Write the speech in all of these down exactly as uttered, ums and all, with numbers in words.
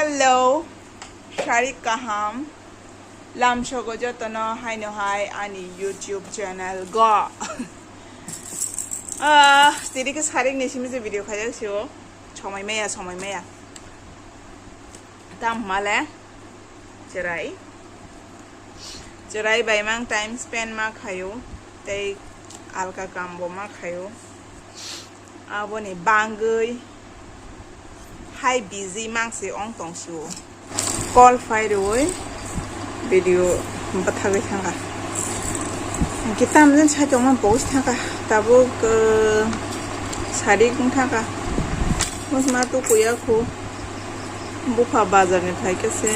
Hello, sarik kaham. Lamsogo jotono haino hai ani YouTube channel go. Ah, tini ke sarik ni simi je video khajak sio. Somoi maya, somoi maya. Tam male. Cherai. Cherai bai mang time spend ma khayo. Tei alka kam bo ma khayo. Aboni bangwi hai busy mangsi ong tong sio. Call phai rwi video bwthagwi thangkha. Hwnkhe tamjani side o ma post thangkha. Tabuk, uh, sarik wng thangkha. Mosma tukuya khu. Bupha bazar ni phaikha se.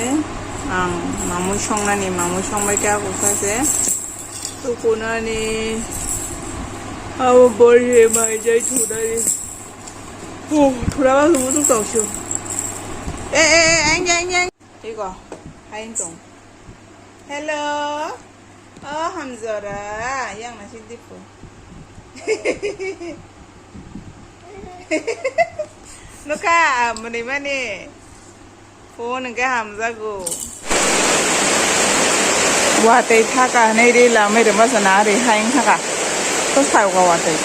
Ang mamui songnani, mamui songbai khe ako kha se. Tukunani abo bori mai jai thunani. Oh, thura ba lubu tuk tau sio. Eh, eh, eh, ang, ang, ang. Iko, hai tong. Hello. Oh, hamjora. Yang nasik dipu. Nuka, muni mani. Phone hwnkhe hamjago. Watwi thaka hwnwi ri lamwi rwma sana ri hai wng thaka. To sao ka watwi.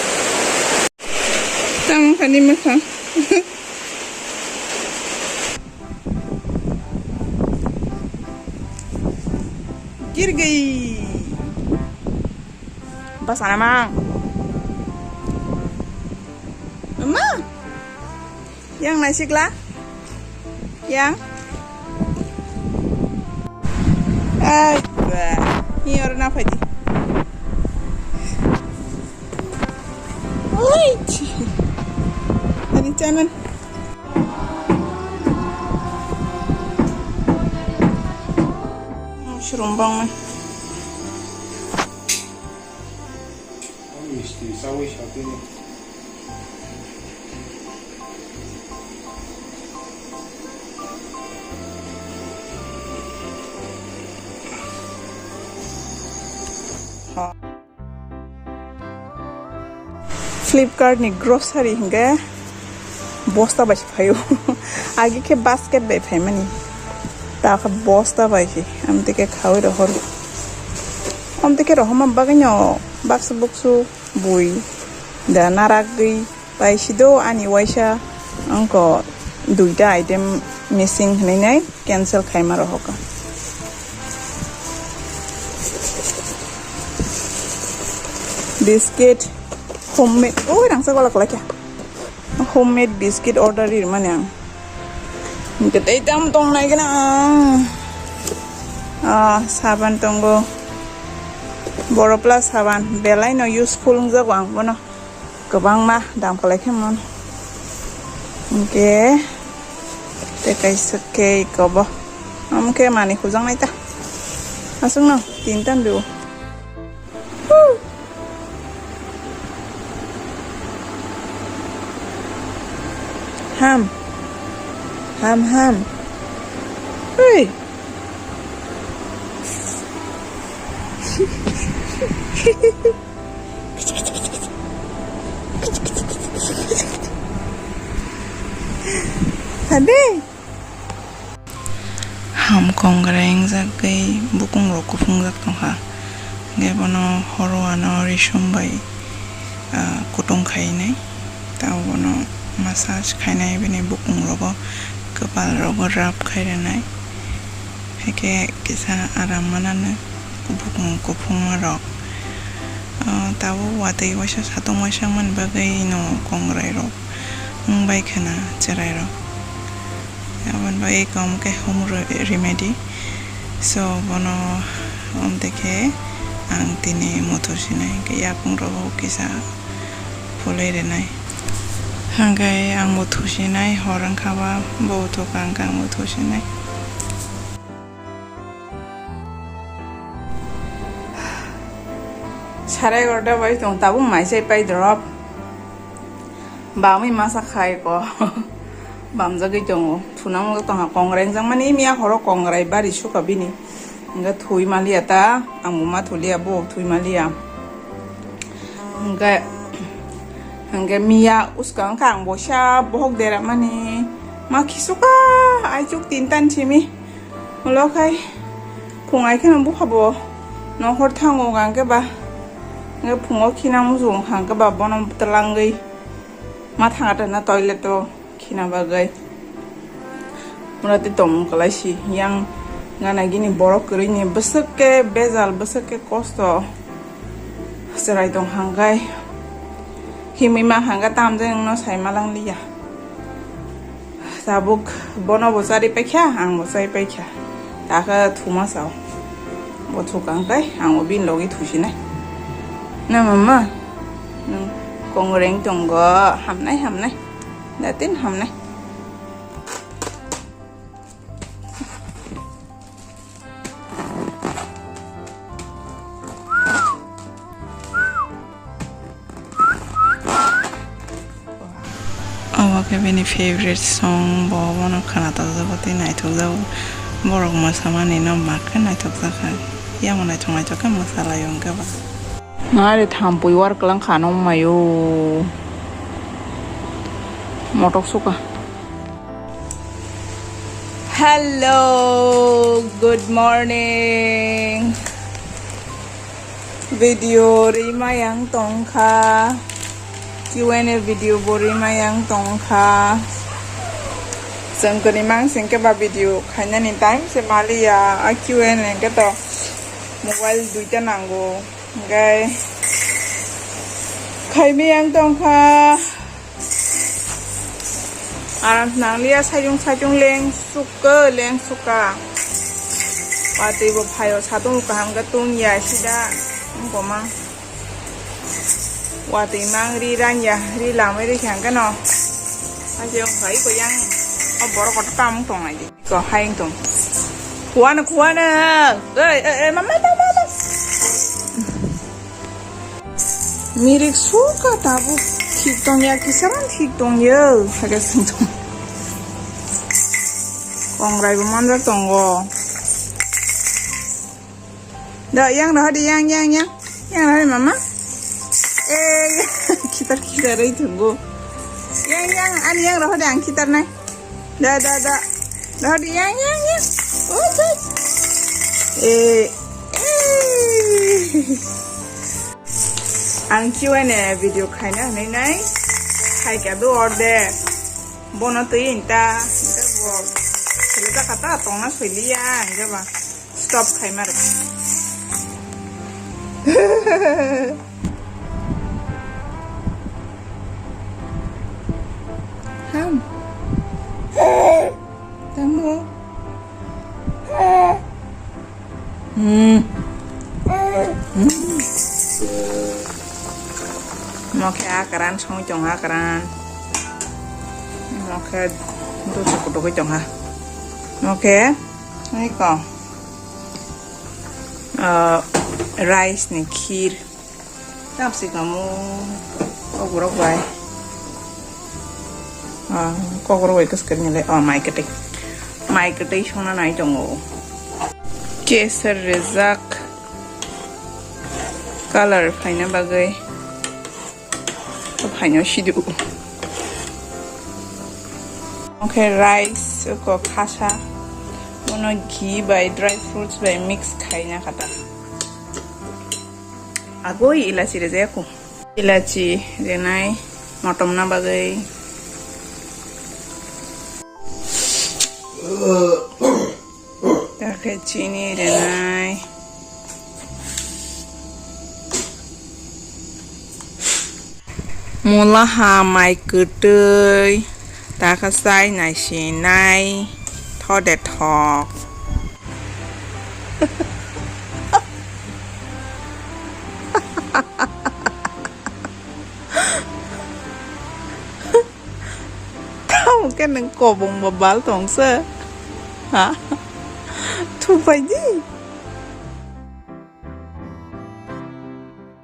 Tamo khani makha. Girgi. Basa namang. Mama. Yang naisikla? Yang? Ai, ba. Ni oro na phaidi. Oi, chi. Ani chanan. Mushroom bang man. Misti sawi satini. Flipkart ni grocery hingke bosta bai se phaio. Agi khe basket bai phaimani. Ta khe bosta bai se. Amtwi khe khaui rohor. Amtwi khe rohorma bagwino baksa buksu bui da naragwi paisido ani waisa wngkha duita item missing hinwi nai cancel khaima rohorkha. Biscuit homemade, oi rangchak wala kwlai kha. Homemade biscuit order rimani ang. Hingke tei tam tong nai gana. Ah, saban tongo. Boro plus saban belai no useful wngjago ang bono. Kwbangma dam kwlai khe mon. Hingke tei kaisa khe ikobo. Omo khe manwi hujak nai ta. Aswk no tin tam rio. Ham. Ham, ham. Hey. Hade. Ham kongrai wngjagwi bukung rok kuphungjak tongkha. Hwnkhe bono horo ano risum bai, ah, kutung khainai. Tei bono massage khainai bini bukung rogo, kwpal rogo rub khai rwnai. Haikhe kisa aram mananw bukung kuphungma rok. Ah, tabuk watwi waisa satung waisa wngmani bagwi no kongrai rok wngbai khwna cherai rok. Aboni bagwi eko omo khe home re-, remedy. So, bono omtwi khe ang tini muthu sinai, hwnkhe yapung rogo kisa phulwi rwnai. Hwnkhe ang bo thusinai, hor wngkha ba, bo uthuka hwnkhe ang bo thusinai. Sare egarota bai tong, tabuk mai chai pai drop. Bamwi masa khai ko. Bamjagwi tongo. Thunang tongha kongrai wngjakmani miya horo kongrai bari suka bini. Hingke thui maliya ta, ang bo ma thuliya, bo thui maliya. Hingke, hingke miya uska wngkha ang bo sa bohok dera mani. Ma khisuka Aichuk tintan simi. Ulo khai phung ai kheno bupha bo nokhor thango hwnkhe ba. Hwnkhe phungo khina muchung hwnkhe ba bono twlangwi ma thanga tana toilet o khina bagwi. Mura tei tongmung kwlai si yang gana gini borok kwrwi ni bwswk khe bejal, bwswk khe kosto chwrai tong hangkai. Himwi ma hangka tamjani wngno sai ma lang liya. Tabuk bono bo chari paikha, ang bo chari paikha. Takha thuma sao. Bo thukang kai, ang bo bini logi thusinai. Na mama, nwng kongreng tongo, hamnai, hamnai. Datin hamnai. Obo khe bini favorite song, bo bono khwnathokjago tei naithokjago. Borok mwsamani no mak khe naithokjakha. Yamo naithok naithok khe mwsalaio hwnkhe ba. Nare thampui war kwlang kha no mayo. Motok suka. Hello, good morning. Video rima yang tongkha. Q and A video bo rima yang tongkha. Chwng kwrwi mang sing khe ba video khainani time se maliya. A Q and A hwnkhe to mobile duita nango. Hwnkhe khaimiyang tongkha. Aram nangliya, sajung sajung leng sukka, leng sukka. Watwi bo phaio, satung kaham khe tungya sida wngkoma. Watwi mang ri ranya, ri lamwi ri khe hwnkhe no. Haikhe wngkha iko yang o borok kotor tamung tongnai di. Ko hai wng tong. Kuana, kuana. Ei, ei, ei, mama, mama, mama. Mirik suka tabuk thik tongya, kisaran thik tongya. Haikhe swng tong. Kongrai bo manjak tongo. Da, yang rohor di, yang, yang, yang. Yang rohor di, mama. Eh, khitar, khitar oi thungo. Yang, yang, ani yang rohor di, ang khitar nai. Da, da, da. Rohor di, yang, yang, yang. Oh, oh. Eh, eh. Ang Q and A video khaina hinwi nai. Khaikha do orde. Bono twi inta. Inta bo. Sele ta kata tongna soiliya, inta ba. Stop khai maro. Ham. Tamo. Hmm. Hmm. Mo khe akran songwi tong akran. Mo khe dusu kutukwi tong ha. Mo khe. Iko, ah, rice ni kheer. Tamo si kamu kokborok bai. Ah, kokborok bai kwswk ni le. Oh, mai kwtwi. Mai kwtwi songna nai tongo. Kesar rejak. Color phaina bagwi. Phaino sidu. Oke, rice ko khasa. Bono ghee bai dry fruits bai mix khaina kata. Agoi ilachi rejako. Ilachi renai motom na bagwi. Takhe chini renai. Mula ha mai kwtwi, takha chai nai sinai, thode thok. Tamo khe nwng kobong bo bal tong se? Ha? Thupai di.